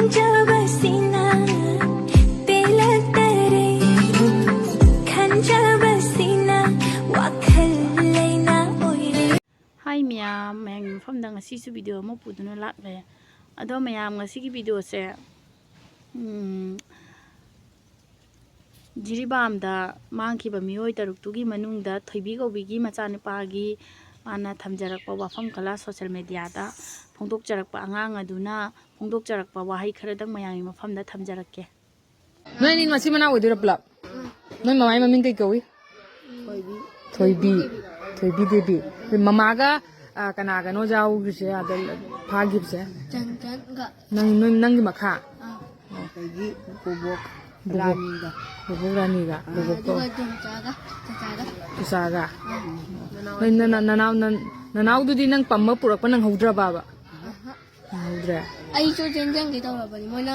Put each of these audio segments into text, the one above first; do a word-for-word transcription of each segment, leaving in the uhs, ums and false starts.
ꯈꯟꯖꯕꯁꯤꯅ ꯄꯦꯜꯂꯛꯇꯔꯦ, ꯈꯟꯖꯕꯁꯤꯅ ꯋꯥꯈꯜ ꯂꯩꯅꯥ ꯑꯣꯏꯔꯦ꯫ ꯍꯥꯏ ꯃꯌꯥꯝ, ꯃꯌꯥꯝꯒꯤ ꯃꯐꯝꯗ ꯉꯁꯤꯁꯨ ꯚꯤꯗꯤꯑꯣ ꯑꯃ ꯄꯨꯗꯨꯅ ꯂꯥꯛꯂꯦ꯫ ꯑꯗꯣ ꯃꯌꯥꯝ, ꯉꯁꯤꯒꯤ ꯚꯤꯗꯤꯑꯣꯁꯦ, ꯎꯝ, ꯖꯤꯔꯤꯕꯥꯝꯗ ꯃꯥꯡꯈꯤꯕ ꯃꯤꯑꯣꯏ ꯇꯔꯨꯛꯇꯨꯒꯤ ꯃꯅꯨꯡꯗ ꯊꯣꯏꯕꯤ ꯀꯧꯕꯤꯒꯤ ꯃꯆꯥꯅꯨꯄꯥꯒꯤ ꯃꯥꯅ ꯊꯝꯖꯔꯛꯄ ꯋꯥꯐꯝ ꯈꯔ ꯁꯣꯁꯦꯜ ꯃꯦꯗꯤꯌꯥꯗ ꯐꯣꯡꯗꯣꯛꯆꯔꯛꯄ, ꯑꯉꯥꯡ ꯑꯗꯨꯅ ꯐꯣꯡꯗꯣꯛꯆꯔꯛꯄ ꯋꯥꯍꯩ ꯈꯔꯗꯪ ꯃꯌꯥꯝꯒꯤ ꯃꯐꯝꯗ ꯊꯝꯖꯔꯛꯀꯦ꯫ ꯅꯣꯏ ꯑꯅꯤ ꯃꯆꯤꯟ ꯃꯅꯥꯎ ꯑꯣꯏꯗꯣꯏꯔꯣ ꯄꯨꯂꯞ? ꯅꯣꯏ ꯃꯃꯥꯒꯤ ꯃꯃꯤꯡ ꯀꯩ ꯀꯧꯏ? ꯊꯣꯏꯕꯤ꯫ ꯊꯣꯏꯕꯤ ꯗꯦꯕꯤ꯫ ꯃꯃꯥꯒ, ꯑ, ꯀꯅꯥꯒꯅꯣ ꯌꯥꯎꯈ꯭ꯔꯤꯁꯦ ꯑꯥꯗ ꯐꯥꯈꯤꯕꯁꯦ? ꯆꯟꯆꯟꯒ꯫ ꯅꯪ, ꯅꯣꯏ, ꯅꯪꯒꯤ ꯃꯈꯥ? ꯑꯥ꯫ ꯑꯗꯒꯤ ꯕꯣꯕꯣꯛ ꯕꯣꯕꯣꯛ꯫ ꯔꯥꯅꯤꯒ꯫ ꯕꯣꯕꯣꯛ ꯔꯥꯅꯤꯒ꯫ ꯑꯥ, ꯕꯣꯕꯣꯛꯀ꯫ ꯑꯗꯨꯒ ꯇꯣꯝꯆꯥꯒ ꯆꯆꯥꯒ꯫ ꯆꯆꯥꯒ꯫ ꯑꯥ꯫ ꯅꯣꯏ ꯅꯅꯥ-, ꯅꯅꯥꯎ-, ꯅꯅꯥꯎꯗꯨꯗꯤ ꯅꯪ ꯄꯝꯕ ꯄꯨꯔꯛꯄ ꯅꯪꯍꯧꯗ꯭ꯔꯕꯕ? ꯑꯍ꯫ ꯅꯪꯍꯧꯗ꯭ꯔꯦ? ꯑꯩꯁꯨ ꯆꯦꯟꯖꯟꯒꯦ ꯇꯧꯔꯕꯅꯤ꯫ ꯃꯣꯏꯅ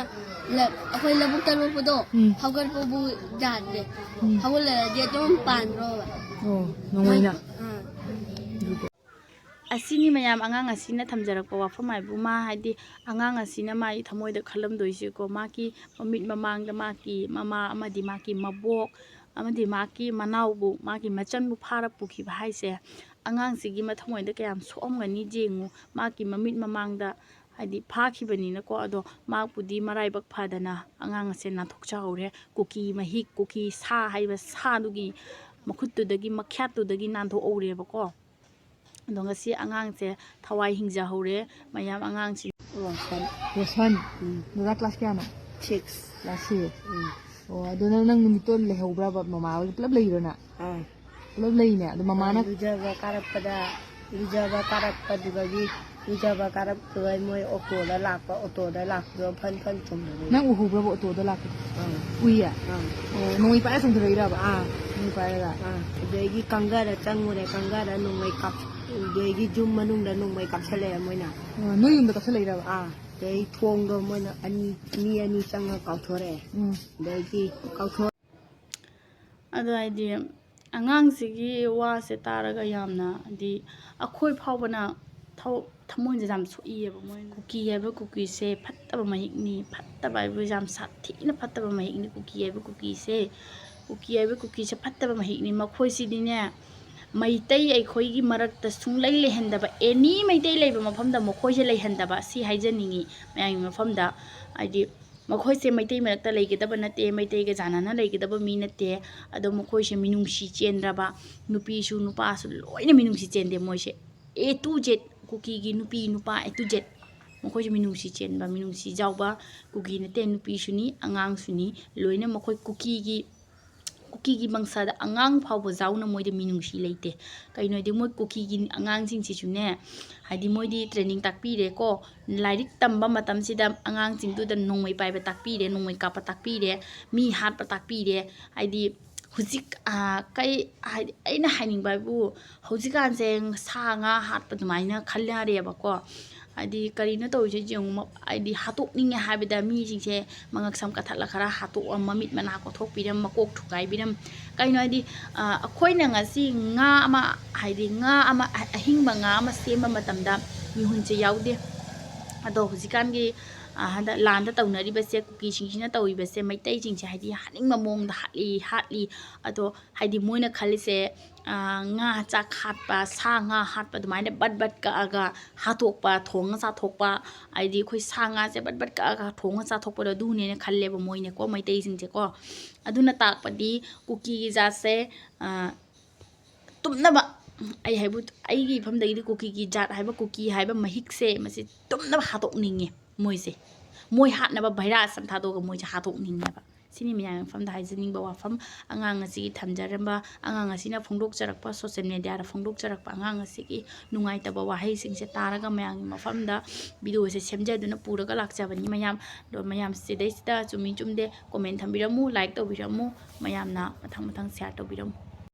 ꯂ-, ꯑꯩꯈꯣꯏ ꯂꯧꯕꯨꯛꯇ ꯂꯣꯛꯄꯗꯣ ꯎꯝ꯫ ꯍꯧꯒꯠꯄꯕꯨ ꯌꯥꯗ꯭ꯔꯦ꯫ ꯎꯝ꯫ ꯍꯧꯒꯠꯂꯛꯑꯗꯤ ꯑꯗꯨꯝ ꯄꯥꯟꯈ꯭ꯔꯣꯕ꯫ ꯑꯣ, ꯅꯣꯡꯃꯩꯅ? ꯑꯥ꯫ ꯑꯁꯤꯅꯤ ꯃꯌꯥꯝ, ꯑꯉꯥꯡ ꯑꯁꯤꯅ ꯊꯝꯖꯔꯛꯄ ꯋꯥꯐꯝ ꯍꯥꯏꯕꯨ, ꯃꯥ ꯍꯥꯏꯗꯤ ꯑꯉꯥꯡ ꯑꯁꯤꯅ ꯃꯥꯒꯤ ꯊꯃꯣꯏꯗ ꯈꯜꯂꯝꯗꯣꯏꯁꯦꯀꯣ, ꯃꯥꯒꯤ ꯃꯃꯤꯠ ꯃꯃꯥꯡꯗ ꯃꯥꯒꯤ ꯃꯃꯥ ꯑꯃꯗꯤ ꯃꯥꯒꯤ ꯃꯕꯣꯛ ꯑꯃꯗꯤ ꯃꯥꯒꯤ ꯃꯅꯥꯎꯕꯨ, ꯃꯥꯒꯤ ꯃꯆꯟꯕꯨ ꯐꯥꯔ ꯄꯨꯈꯤꯕ ꯍꯥꯏꯁꯦ, ꯑꯉꯥꯡꯁꯤꯒꯤ ꯃꯊꯃꯣꯏꯗ ꯀꯌꯥꯝ ꯁꯣꯛꯑꯝꯒꯅꯤ ꯌꯦꯡꯉꯨ꯫ ꯃꯥꯒꯤ ꯃꯃꯤꯠ ꯃꯃꯥꯡꯗ ꯍꯥꯏꯗꯤ ꯐꯥꯈꯤꯕꯅꯤꯅꯀꯣ꯫ ꯑꯗꯣ ꯃꯍꯥꯛꯄꯨꯗꯤ ꯃꯔꯥꯏꯕꯛ ꯐꯗꯅ ꯑꯉꯥꯡ ꯑꯁꯦ ꯅꯥꯟꯊꯣꯛꯆꯍꯧꯔꯦ꯫ ꯀꯨꯀꯤ ꯃꯍꯤꯛ, ꯀꯨꯀꯤ ꯁꯥ ꯍꯥꯏꯕ ꯁꯥꯗꯨꯒꯤ ꯃꯈꯨꯠꯇꯨꯗꯒꯤ, ꯃꯈ꯭ꯌꯥꯠꯇꯨꯗꯒꯤ ꯅꯥꯟꯊꯣꯛꯍꯧꯔꯦꯕꯀꯣ꯫ ꯑꯗꯣ ꯉꯁꯤ ꯑꯉꯥꯡꯁꯦ ꯊꯋꯥꯏ ꯍꯤꯡꯖꯍꯧꯔꯦ꯫ ꯃꯌꯥꯝ ꯑꯉꯥꯡꯁꯤꯡ ꯔꯣꯁꯟ꯫ ꯔꯣꯁꯟ? ꯎꯝ꯫ ꯗꯗꯥ class ꯀꯌꯥꯅꯣ? Six꯫ Class six꯫ ꯎꯝ꯫ ꯑꯣ, ꯑꯗꯣ ꯅꯪ, ꯅꯪ ꯅꯨꯃꯤꯠꯇꯣ ꯂꯩꯍꯧꯕ꯭ꯔꯕ? ꯃꯃꯥ ꯍꯣꯏꯒ ꯄꯨꯂꯞ ꯂꯩꯔꯣ ꯅꯪ? ꯑꯥ꯫ ꯄꯨꯂꯞ ꯂꯩꯅꯦ꯫ ꯑꯗꯣ ꯃꯃꯥꯅ ꯂꯨꯖꯕ ꯀꯥꯔꯛꯄꯗ, ꯂꯨꯖꯕ ꯀꯥꯔꯛꯄꯗꯨꯗꯒꯤ, ꯂꯨꯖꯕ ꯀꯥꯔꯛꯄꯗ ꯃꯣꯏ ꯑꯣꯇꯣꯗ ꯂꯥꯛꯄ, ꯑꯣꯇꯣꯗ ꯂꯥꯛꯄꯗꯣ ꯐꯟ ꯐꯟ ꯆꯣꯡꯊꯔꯛꯏ꯫ ꯅꯪ ꯎꯍꯧꯕ꯭ꯔꯕ ꯑꯣꯇꯣꯗ ꯂꯥꯛꯄꯗꯣ? ꯑꯥ꯫ ꯎꯏꯌꯦ? ꯑꯥ꯫ ꯑꯣ, ꯅꯣꯡꯃꯩ ꯄꯥꯏꯔ ꯆꯣꯡꯊꯔꯛꯏꯔꯕ? ꯑꯥ, ꯅꯣꯡꯃꯩ ꯄꯥꯏꯔꯒ꯫ ꯑꯥ, ꯑꯗꯨꯗꯒꯤ ꯀꯪꯒꯔ ꯆꯪꯉꯨꯔꯦ, ꯀꯪꯒꯔ ꯅꯣꯡꯃꯩ ꯀꯥꯞ-, ꯑꯗꯨꯗꯒꯤ ꯌꯨꯝ ꯃꯅꯨꯡꯗ ꯅꯣꯡꯃꯩ ꯀꯥꯞꯁꯜꯂꯛꯑꯦ ꯃꯣꯏꯅ꯫ ꯑꯣ, ꯅꯣꯏ ꯌꯨꯝꯗ ꯀꯥꯞꯁꯜꯂꯛꯏꯔꯕ? ꯑꯥ, ꯑꯗꯩ ꯊꯣꯡꯗꯣ ꯃꯣꯏꯅ ꯑꯅꯤ, ꯃꯤ ꯑꯅꯤ ꯆꯪꯉ ꯀꯥꯎꯊꯣꯔꯛꯑꯦ꯫ ꯎꯝ꯫ ꯑꯗꯩꯗꯤ ꯀꯥꯎꯊꯣꯛ- ꯑꯗꯣ ꯍꯥꯏꯗꯤ ꯑꯉꯥꯡꯁꯤꯒꯤ ꯋꯥꯁꯦ ꯇꯥꯔꯒ ꯌꯥꯝꯅ ꯍꯥꯏꯗꯤ ꯑꯩꯈꯣꯏ ꯐꯥꯎꯕꯅ ꯊꯧ-, ꯊꯃꯣꯏꯁꯦ ꯌꯥꯝ ꯁꯣꯛꯏꯌꯦꯕ ꯃꯣꯏꯅ꯫ ꯀꯨꯀꯤ ꯍꯥꯏꯕ ꯀꯨꯀꯤꯁꯦ ꯐꯠꯇꯕ ꯃꯍꯤꯛꯅꯤ, ꯐꯠꯇꯕ ꯍꯥꯏꯕ ꯌꯥꯝ ꯁꯥꯊꯤꯅ ꯐꯠꯇꯕ ꯃꯍꯤꯛꯅꯤ ꯀꯨꯀꯤ ꯍꯥꯏꯕ ꯀꯨꯀꯤꯁꯦ꯫ ꯀꯨꯀꯤ ꯍꯥꯏꯕ ꯀꯨꯀꯤꯁꯦ ꯐꯠꯇꯕ ꯃꯍꯤꯛꯅꯤ꯫ ꯃꯈꯣꯏꯁꯤꯗꯤꯅꯦ, ꯃꯩꯇꯩ ꯑꯩꯈꯣꯏꯒꯤ ꯃꯔꯛꯇ ꯁꯨꯡꯂꯩ ꯂꯩꯍꯟꯗꯕ, ꯑꯦꯅꯤ ꯃꯩꯇꯩ ꯂꯩꯕ ꯃꯐꯝꯗ ꯃꯈꯣꯏꯁꯦ ꯂꯩꯍꯟꯗꯕ, ꯁꯤ ꯍꯥꯏꯖꯅꯤꯡꯉꯤ ꯃꯌꯥꯝꯒꯤ ꯃꯐꯝꯗ꯫ ꯍꯥꯏꯗꯤ ꯃꯈꯣꯏꯁꯦ ꯃꯩꯇꯩ ꯃꯔꯛꯇ ꯂꯩꯒꯗꯕ ꯅꯠꯇꯦ, ꯃꯩꯇꯩꯒ ꯆꯥꯟꯅꯅ ꯂꯩꯒꯗꯕ ꯃꯤ ꯅꯠꯇꯦ꯫ ꯑꯗꯣ ꯃꯈꯣꯏꯁꯦ ꯃꯤꯅꯨꯡꯁꯤ ꯆꯦꯟꯗ꯭ꯔꯕ, ꯅꯨꯄꯤꯁꯨ ꯅꯨꯄꯥꯁꯨ ꯂꯣꯏꯅ ꯃꯤꯅꯨꯡꯁꯤ ꯆꯦꯟꯗꯦ ꯃꯣꯏꯁꯦ꯫ A to Z, ꯀꯨꯀꯤꯒꯤ ꯅꯨꯄꯤ ꯅꯨꯄꯥ A to Z, ꯃꯈꯣꯏꯁꯨ ꯃꯤꯅꯨꯡꯁꯤ ꯆꯦꯟꯕ, ꯃꯤꯅꯨꯡꯁꯤ ꯌꯥꯎꯕ꯫ ꯀꯨꯀꯤ ꯅꯠꯇꯦ, ꯅꯨꯄꯤꯁꯨꯅꯤ, ꯑꯉꯥꯡꯁꯨꯅꯤ, ꯂꯣꯏꯅ ꯃꯈꯣꯏ ꯀꯨꯀꯤꯒꯤ, ꯀꯨꯀꯤꯒꯤ ꯃꯪꯁꯥꯗ ꯑꯉꯥꯡ ꯐꯥꯎꯕ ꯌꯥꯎꯅ ꯃꯣꯏꯗ ꯃꯤꯅꯨꯡꯁꯤ ꯂꯩꯇꯦ꯫ ꯀꯩꯅꯣ ꯍꯥꯏꯗꯤ ꯃꯣꯏ ꯀꯨꯀꯤꯒꯤ ꯑꯉꯥꯡꯁꯤꯡꯁꯤꯁꯨꯅꯦ, ꯍꯥꯏꯗꯤ ꯃꯣꯏꯗꯤ training ꯇꯥꯛꯄꯤꯔꯦꯀꯣ, ꯂꯥꯏꯔꯤꯛ ꯇꯝꯕ ꯃꯇꯝꯁꯤꯗ ꯑꯉꯥꯡꯁꯤꯡꯗꯨꯗ ꯅꯣꯡꯃꯩ ꯄꯥꯏꯕ ꯇꯥꯛꯄꯤꯔꯦ, ꯅꯣꯡꯃꯩ ꯀꯥꯞꯄ ꯇꯥꯛꯄꯤꯔꯦ, ꯃꯤ ꯍꯥꯠꯄ ꯇꯥꯛꯄꯤꯔꯦ꯫ ꯍꯥꯏꯗꯤ ꯍꯧꯖꯤꯛ, ꯑꯥ, ꯀꯩ ꯍꯥꯏꯗꯤ ꯑꯩꯅ ꯍꯥꯏꯅꯤꯡꯕ ꯍꯥꯏꯕꯨ, ꯍꯧꯖꯤꯛꯀꯥꯟꯁꯦ ꯁꯥ ꯉꯥ ꯍꯥꯠꯄ ꯑꯗꯨꯃꯥꯏꯅ ꯈꯜꯂꯔꯦꯕꯀꯣ꯫ ꯍꯥꯏꯗꯤ ꯀꯔꯤꯅꯣ ꯇꯧꯔꯤꯁꯦ ꯌꯦꯡꯉꯨ, ꯃ-, ꯍꯥꯏꯗꯤ ꯍꯥꯠꯇꯣꯛꯅꯤꯡꯉꯦ ꯍꯥꯏꯕꯗ ꯃꯤꯁꯤꯡꯁꯦ ꯃꯉꯛ ꯁꯝ ꯀꯛꯊꯠꯂ ꯈꯔ ꯍꯥꯠꯇꯣꯛꯑ, ꯃꯃꯤꯠ ꯃꯅꯥ ꯀꯣꯊꯣꯛꯄꯤꯔꯝ, ꯃꯀꯣꯛ ꯊꯨꯒꯥꯏꯕꯤꯔꯝ꯫ ꯀꯩꯅꯣ ꯍꯥꯏꯗꯤ, ꯑ, ꯑꯩꯈꯣꯏꯅ ꯉꯁꯤ ꯉꯥ ꯑꯃ, ꯍꯥꯏꯗꯤ ꯉꯥ ꯑꯃ, ꯑ-, ꯑꯍꯤꯡꯕ ꯉꯥ ꯑꯃ ꯁꯦꯝꯕ ꯃꯇꯝꯗ ꯃꯤꯍꯨꯟꯁꯦ ꯌꯥꯎꯗꯦ꯫ ꯑꯗꯣ ꯍꯧꯖꯤꯛꯀꯥꯟꯒꯤ, ꯑ, ꯍꯟꯗꯛ ꯂꯥꯟꯗ ꯇꯧꯅꯔꯤꯕꯁꯦ, ꯀꯨꯀꯤꯁꯤꯡꯁꯤꯅ ꯇꯧꯔꯤꯕꯁꯦ, ꯃꯩꯇꯩꯁꯤꯡꯁꯦ ꯍꯥꯏꯗꯤ ꯍꯥꯠꯅꯤꯡꯕ ꯃꯑꯣꯡꯗ ꯍꯥꯠꯂꯤ, ꯍꯥꯠꯂꯤ꯫ ꯑꯗꯣ ꯍꯥꯏꯗꯤ ꯃꯣꯏꯅ ꯈꯜꯂꯤꯁꯦ, ꯑ, ꯉꯥ ꯆꯥꯛ ꯍꯥꯠꯄ, ꯁꯥ ꯉꯥ ꯍꯥꯠꯄ ꯑꯗꯨꯃꯥꯏꯅ ꯕꯠ ꯕꯠ ꯀꯛꯑꯒ ꯍꯥꯠꯇꯣꯛꯄ, ꯊꯣꯡꯉ ꯆꯥꯊꯣꯛꯄ, ꯍꯥꯏꯗꯤ ꯑꯩꯈꯣꯏ ꯁꯥ ꯉꯥꯁꯦ ꯕꯠ ꯕꯠ ꯀꯛꯑꯒ ꯊꯣꯡꯉ ꯆꯥꯊꯣꯛꯄꯗꯣ ꯑꯗꯨꯅꯦꯅ ꯈꯜꯂꯦꯕ ꯃꯣꯏꯅꯀꯣ, ꯃꯩꯇꯩꯁꯤꯡꯁꯦꯀꯣ꯫ ꯑꯗꯨꯅ ꯇꯥꯛꯄꯗꯤ ꯀꯨꯀꯤꯒꯤ ꯖꯥꯠꯁꯦ, ꯑ, ꯇꯨꯝꯅꯕ, ꯑꯩ ꯍꯥꯏꯕꯨ, ꯑꯩꯒꯤ ꯏꯐꯝꯗꯒꯤꯗꯤ ꯀꯨꯀꯤꯒꯤ ꯖꯥꯠ ꯍꯥꯏꯕ, ꯀꯨꯀꯤ ꯍꯥꯏꯕ ꯃꯍꯤꯛꯁꯦ ꯃꯁꯤ ꯇꯨꯝꯅꯕ ꯍꯥꯠꯇꯣꯛꯅꯤꯡꯉꯦ ꯃꯣꯏꯁꯦ꯫ ꯃꯣꯏ ꯍꯥꯠꯅꯕ virus ꯑꯃ ꯊꯥꯗꯣꯛꯑꯒ ꯃꯣꯏꯁꯦ ꯍꯥꯠꯇꯣꯛꯅꯤꯡꯉꯦꯕ꯫ ꯁꯤꯅꯤ ꯃꯌꯥꯝꯒꯤ ꯃꯐꯝꯗ ꯍꯥꯏꯖꯅꯤꯡꯕ ꯋꯥꯐꯝ꯫ ꯑꯉꯥꯡ ꯑꯁꯤꯒꯤ ꯊꯝꯖꯔꯝꯕ, ꯑꯉꯥꯡ ꯑꯁꯤꯅ ꯐꯣꯡꯗꯣꯛꯆꯔꯛꯄ, social mediaꯗ ꯐꯣꯡꯗꯣꯛꯆꯔꯛꯄ ꯑꯉꯥꯡ ꯑꯁꯤꯒꯤ ꯅꯨꯡꯉꯥꯏꯇꯕ ꯋꯥꯍꯩꯁꯤꯡꯁꯦ ꯇꯥꯔꯒ ꯃꯌꯥꯝꯒꯤ ꯃꯐꯝꯗ videoꯁꯦ ꯁꯦꯝꯖꯗꯨꯅ ꯄꯨꯔꯒ ꯂꯥꯛꯆꯕꯅꯤ ꯃꯌꯥꯝ꯫ ꯑꯗꯣ ꯃꯌꯥꯝ ꯁꯤꯗꯩꯁꯤꯗ ꯆꯨꯝꯃꯤ ꯆꯨꯝꯗꯦ comment ꯊꯝꯕꯤꯔꯝꯃꯨ, like ꯇꯧꯕꯤꯔꯝꯃꯨ, ꯃꯌꯥꯝꯅ ꯃꯊꯪ ꯃꯊꯪ share ꯇꯧꯕꯤꯔꯝꯃꯨ꯫